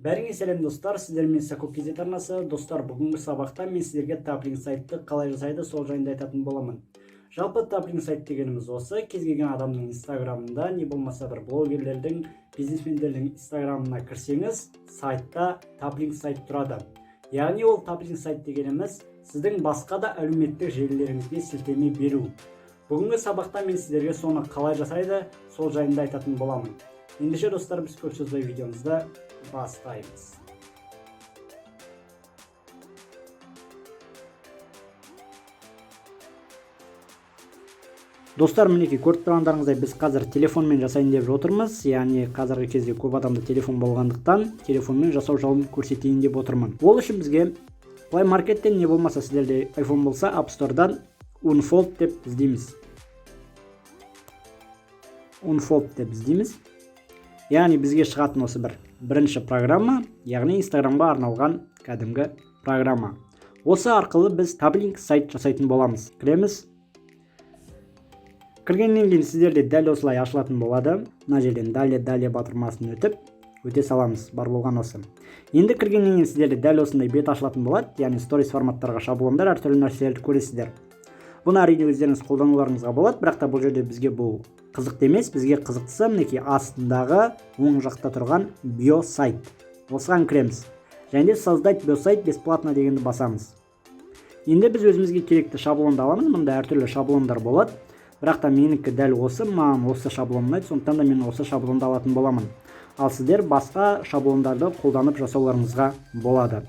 Бәріңе сәлем, достар! Сіздермен Сако KZ арнасы. Достар, бүгінгі сабақта мен сіздерге таплинк сайтты қалай жасайды, сол жайында айтатын боламын. Жалпы, таплинк сайт дегеніміз осы кез келген адамның инстаграмында, не болмаса бір блогерлердің, бизнесмендердің инстаграмына кірсеңіз, сайтта таплинк сайт тұрады. Яғни ол таплинк сайт дегеніміз сіздің басқа да әлеуметтік желілеріңізге сілтеме беру. Бүгінгі сабақта мен сіздерге соны қалай жасайды, сол жайында айтатын боламын. Ендеше, достар, біз көп созбай видеомызды бастаймыз. Достар, мінекей, көріп тұрғандарыңыздай, біз қазір телефонмен жасайын деп отырмыз. Яғни қазіргі кезде көп адамда телефон болғандықтан, телефонмен жасау жолын көрсетейін деп отырмын. Ол үшін бізге Play Markеттен, не болмаса сіздерде iPhone болса, App Store'дан Unfold деп іздейміз. Unfold деп іздейміз. Яғни бізге шығатын осы бір бірінші программа, яғни Инстаграмға арналған кәдімгі программа. Осы арқылы біз таплинк сайт жасайтын боламыз. Кіреміз. Кіргеннен кейін сіздерде дәл осылай ашылатын болады. Мына жерден «Далее», «Далее» батырмасын өтіп өте саламыз. Бар болған осы. Енді кіргеннен кейін сіздерде дәл осындай бет ашылатын болады. Яғни сторис форматтарға шаблондар, әртүрлі нәрселерді көресіздер. Бұны, әрине, өздеріңіз қолдануларыңызға болады, бірақ та бұл жерде бізге бұл қызықты емес. Бізге қызықтысы мінекей, астындағы оң жақта тұрған биосайт. Осыған кіреміз және де «Создать биосайт бесплатно» дегенді басамыз. Енді біз өзімізге керекті шаблонды аламыз. Мұнда әртүрлі шаблондар болады, бірақ та менікі дәл осы, маған осы шаблон ұнайды, сондықтан да мен осы шаблонды алатын боламын. Ал сіздер басқа шаблондарды қолданып жасауларыңызға болады.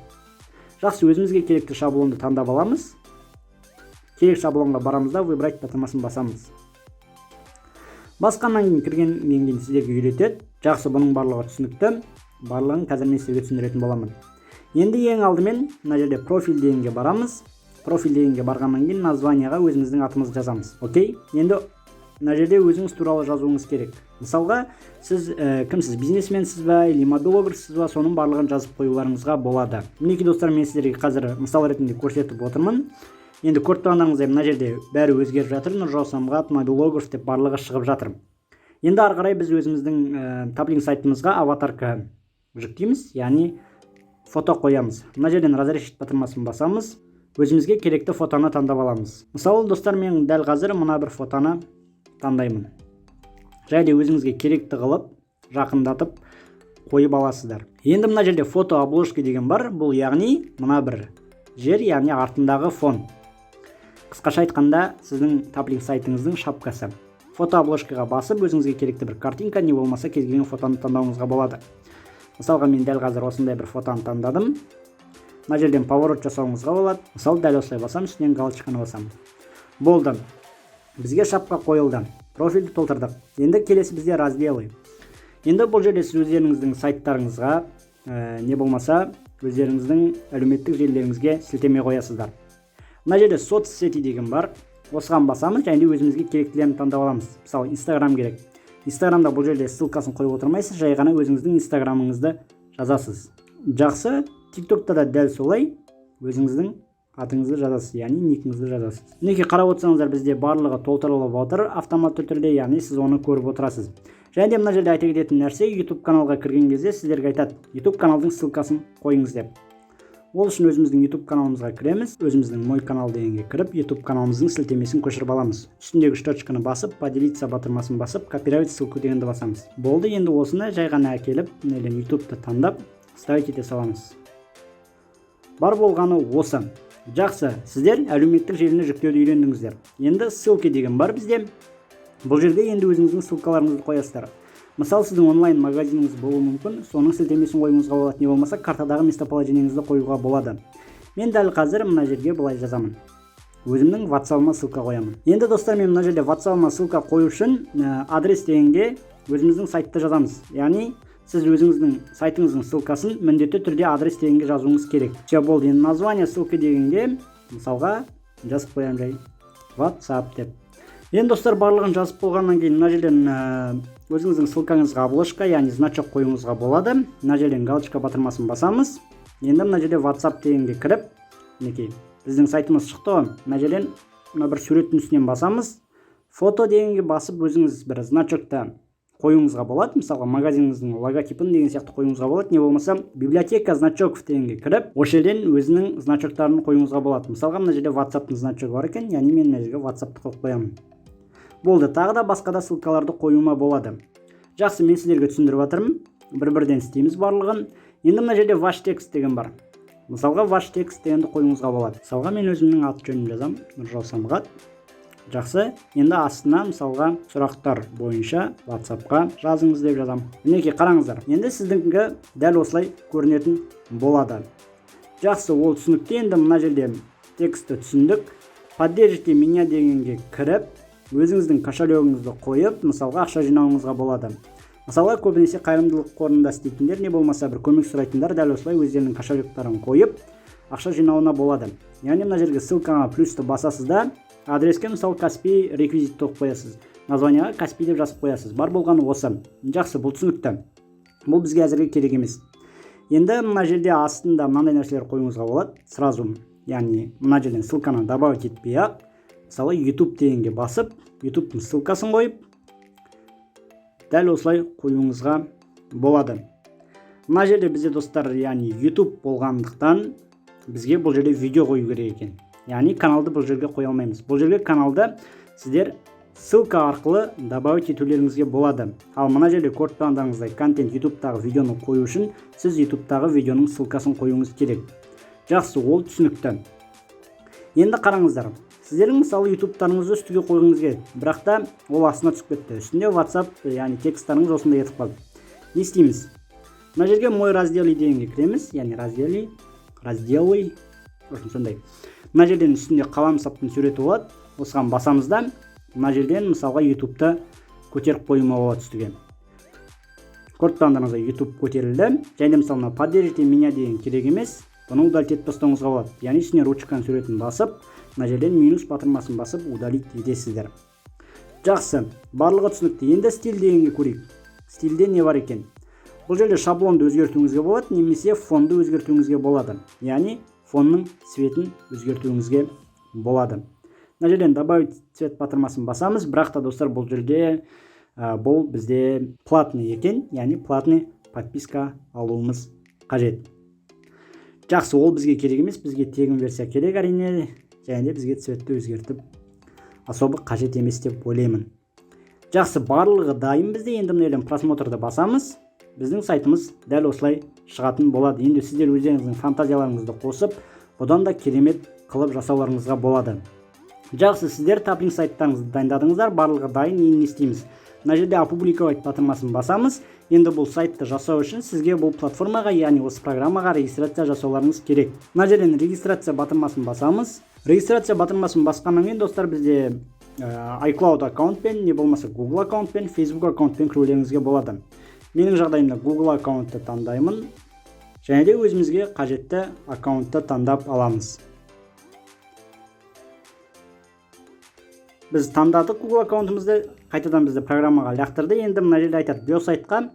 Жақсы, өзімізге керекті шаблонды таңдап аламыз. Керек шаблонға барамыз да, «Выбрать» батырмасын басамыз. Басқаннан кейін, кіргеннен кейін сіздерге үйретеді. Жақсы, бұның барлығы түсінікті. Барлығын қазір мен сіздерге түсіндіретін боламын. Енді ең алдымен мына жерде «Профиль» дегенге барамыз. «Профиль» дегенге барғаннан кейін название ға өзіміздің атымызды жазамыз. Окей, енді мына жерде өзіңіз туралы жазуыңыз керек. Мысалға, сіз кімсіз, бизнесменсіз ба или мобилографсыз ба, соның барлығын жазып қоюларыңызға болады. Мінекей, достар, мен сіздерге қазір мысал ретінде көрсетіп отырмын. Енді көріп тұрғандарыңыздай, мына жерде бәрі өзгеріп жатыр. Нұржау Самғат, мобилограф деп барлығы шығып жатыр. Енді ары қарай біз өзіміздің таплинк сайтымызға аватарка жүктейміз, яғни фото қоямыз. Мына жерден «Разрешить» батырмасын басамыз. Өзімізге керекті фотоны таңдап аламыз. Мысалы, достар, мен дәл қазір мына бір фотоны таңдаймын. Және де өзіңізге керекті қылып жақындатып қойып аласыздар. Енді мына жерде «Фото обложки» деген бар. Бұл, яғни, мына бір жер, яғни артындағы фон. Қысқаша айтқанда, сіздің таплинк сайтыңыздың шапкасы. «Фото обложка» ға басып, өзіңізге керекті бір картинка, не болмаса кез келген фотоны таңдауыңызға болады. Мысалға, мен дәл қазір осындай бір фотоны таңдадым. Мына жерден поворот жасауыңызға болады. Мысалы, дәл осылай басамын, үстінен галочка ны басамын. Болды, бізге шапка қойылды, профильді толтырдық. Енді келесі бізде «Разделы». Енді бұл жерде сіз өздеріңіздің сайттарыңызға, не болмаса өздеріңіздің әлеуметтік желілеріңізге сілтеме қоясыздар. Мына жерде «Соцсети» деген бар. Осыған басамыз және де өзімізге керектілерін таңдап аламыз. Мысалы, Инстаграм керек. Инстаграмда бұл жерде ссылка сын қойып отырмайсыз, жай ғана өзіңіздің инстаграмыңызды жазасыз. Жақсы, Тиктокта да дәл солай өзіңіздің атыңызды жазасыз, яғни никіңізді жазасыз. Мінекей, қарап отырсаңыздар, бізде барлығы толтырылып отыр автоматты түрде, яғни сіз оны көріп отырасыз. Және де мына жерде айта кететін нәрсе, YouTube каналға кірген кезде сіздерге айтады, YouTube каналдың ссылка сын қойыңыз деп. Ол үшін өзіміздің YouTube каналымызға кіреміз. Өзіміздің «Мой канал» дегенге кіріп, YouTube каналымыздың сілтемесін көшіріп аламыз. Үстіндегі үш точка ны басып, «Поделиться» батырмасын басып, «Копировать ссылку» дегенді басамыз. Болды, енді осыны жай ғана әкеліп, мына жерден YouTube'ты таңдап, вставить ете саламыз. Бар болғаны осы. Жақсы, сіздер әлеуметтік желіні жүктеуді үйрендіңіздер. Енді «Ссылки» деген бар бізде. Бұл жерде енді өзіңіздің ссылка ларыңызды қоясыздар. Мысалы, сіздің онлайн магазиніңіз болуы мүмкін, соның сілтемесін қоюыңызға болады, не болмаса картадағы местоположение ңізді қоюға болады. Мен дәл қазір мына жерге былай жазамын: өзімнің ватсабыма ссылка қоямын. Енді, достар, мен мына жерде ватсабыма ссылка қою үшін адрес дегенге өзіміздің сайтты жазамыз. Яғни сіз өзіңіздің сайтыңыздың ссылка сын міндетті түрде адрес дегенге жазуыңыз керек. Все, болды. Енді «Название ссылки» дегенге, мысалға, жазып қоямын жай WhatsApp деп. Енді, достар, барлығын жазып болғаннан кейін мына жерден өзіңіздің ссылка ңызға обложка, яғни значок қоюыңызға болады. Мына жерден галочка батырмасын басамыз. Енді мына жерде WhatsApp дегенге кіріп, мінекей, біздің сайтымыз шықты ғой. Мына жерден мына бір суреттің үстінен басамыз. «Фото» дегенге басып, өзіңіз бір значок ты Қоюыңызға болады, мысалға, магазиніңіздің логотипін деген сияқты қоюыңызға болады. Не болмаса «Библиотека значоков» дегенге кіріп, осы жерден өзінің значоктарын қоюыңызға болады. Мысалға, мына жерде WhatsAppтың значогы бар екен, яғни мен мына жерге WhatsAppты қойып қоямын. Болды. Тағы да басқа да ссылкаларды қоюыма болады. Жақсы, мен сіздерге түсіндіріп жатырмын, бір бірден істейміз барлығын. Енді мына жерде «Ваш текст» деген бар. Мысалға, «Ваш текст» дегенді қоюыңызға болады. Мысалға, мен өзімнің аты жөнімді жазамын: Нұржау Самғат. Жақсы, енді астына, мысалға, «Сұрақтар бойынша WhatsAppқа жазыңыз» деп жазамын. Мінекей, қараңыздар, енді сіздікі дәл осылай көрінетін болады. Жақсы, ол түсінікті. Енді мына жерде текстті түсіндік. «Поддержите меня» дегенге кіріп, өзіңіздің кошелегіңізді қойып, мысалға, ақша жинауыңызға болады. Мысалға, көбінесе қайырымдылық қорында істейтіндер, не болмаса бір көмек сұрайтындар дәл осылай өздерінің кошелектарын қойып, ақша жинауына болады. Яғни мына жерге ссылкаға плюсті басасыз да, адреске, мысалы, Каспи реквизитті қойып қоясыз, названияға Каспи деп жазып қоясыз. Бар болғаны осы. Жақсы, бұл түсінікті, бұл бізге әзірге керек емес. Енді мына жерде астында мынандай нәрселер қоюыңызға болады сразу, яғни мына жерден ссылканы добавить етпей ақ, мысалы, YouTube дегенге басып, YouTube'тың ссылкасын қойып, дәл осылай қоюыңызға болады. Мына жерде бізде, достар, яғни YouTube болғандықтан, бізге бұл жерде видео қою керек екен, яғни каналды бұл жерге қоя алмаймыз. Бұл жерге каналды сіздер ссылка арқылы добавить етулеріңізге болады. Ал мына жерде көріп тұрғандарыңыздай, контент, YouTube'тағы видеоны қою үшін сіз YouTube'тағы видеоның ссылкасын қоюыңыз керек. Жақсы, ол түсінікті. Енді қараңыздар, сіздердің, мысалы, ютубтарыңызды үстіге қойғыңыз келеді, бірақ та ол астына түсіп кетті, үстінде WhatsApp, яғни тексттарыңыз осындай кетіп қалды. Не істейміз? Мына жерге «Мои разделы» дегенге кіреміз, яғни разделы, в общем, сондай. Мына жерден үстінде қаламсаптың суреті болады, осыған басамыз да, мына жерден, мысалға, ютубты көтеріп қоюыма болады үстіге. Көріп тұрғандарыңыздай, YouTube көтерілді. Және де, мысалы, мына «Поддержите меня» деген керек емес, бұны удалить етіп тастауыңызға болады, яғни үстіне ручканың суретін басып, мына жерден минус батырмасын басып, удалить етесіздер. Жақсы, барлығы түсінікті. Енді «Стиль» дегенге көрейік. Стильде не бар екен? Бұл жерде шаблонды өзгертуіңізге болады немесе фонды өзгертуіңізге болады, яғни фонның цветін өзгертуіңізге болады. Мына жерден «Добавить цвет» батырмасын басамыз. Бірақ та, достар, бұл жерде бұл бізде платный екен, яғни платный подписка алуымыз қажет. Жақсы, ол бізге керек емес, бізге тегін версия керек, әрине. Және де бізге цветті өзгертіп особо қажет емес деп ойлаймын. Жақсы, барлығы дайын бізде. Енді мына жерден «Просмотрды» басамыз. Біздің сайтымыз дәл осылай шығатын болады. Енді сіздер өздеріңіздің фантазияларыңызды қосып, бұдан да керемет қылып жасауларыңызға болады. Жақсы, сіздер Taplink сайттарыңызды дайындадыңыздар, барлығы дайын. Енді не істейміз? Мына жерде «Опубликовать» батырмасын басамыз. Енді бұл сайтты жасау үшін сізге бұл платформаға, яғни осы программаға регистрация жасауларыңыз керек. Мына жерден «Регистрация» батырмасын басамыз. Регистрация батырмасын басқаннан кейін, достар, бізде iCloud аккаунтпен, не болмаса Google аккаунтпен, Facebook аккаунтпен кірулеріңізге болады. Менің жағдайымда Google аккаунтты таңдаймын және де өзімізге қажетті аккаунтты таңдап аламыз. Біз таңдадық Google аккаунтымызды. Қайтадан бізді программаға лақтырды. Енді мына жерде айтады: «Биосайтқа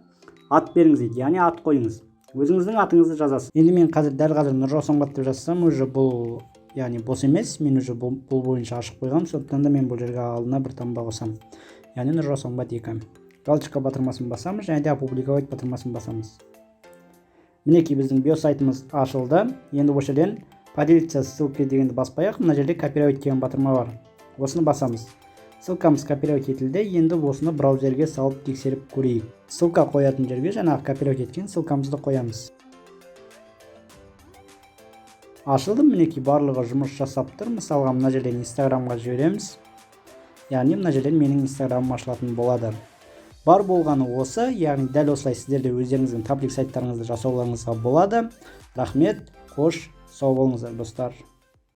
ат беріңіз», — дейді, яғни ат қойыңыз, өзіңіздің атыңызды жазасыз. Енді мен қазір, дәл қазір Нұржау Самғат деп жазсам, уже бұл, яғни бос емес, мен уже бұл бойынша ашып қойғанмын. Сондықтан да мен бұл жерге алдына бір таңба қосамын, яғни Нұржау Самғат 2. Галочка батырмасын басамыз және де «Опубликовать» батырмасын басамыз. Мінекей, біздің биосайтымыз ашылды. Енді осы жерден «Поделиться ссылкой» дегенді баспай ақ, мына жерде «Копировать» деген батырма бар, осыны басамыз. Ссылкамыз копировать етілді. Енді осыны браузерге салып тексеріп көрейік. Ссылка қоятын жерге жаңағы копировать еткен ссылкамызды қоямыз. Ашылды, мінекей, барлығы жұмыс жасап тұр. Мысалға, мына жерден Инстаграмға жібереміз, яғни мына жерден менің Инстаграмым ашылатын болады. Бар болғаны осы, яғни дәл осылай сіздер де өздеріңіздің Taplink сайттарыңызды жасауларыңызға болады. Рахмет, қош сау болыңыздар, достар.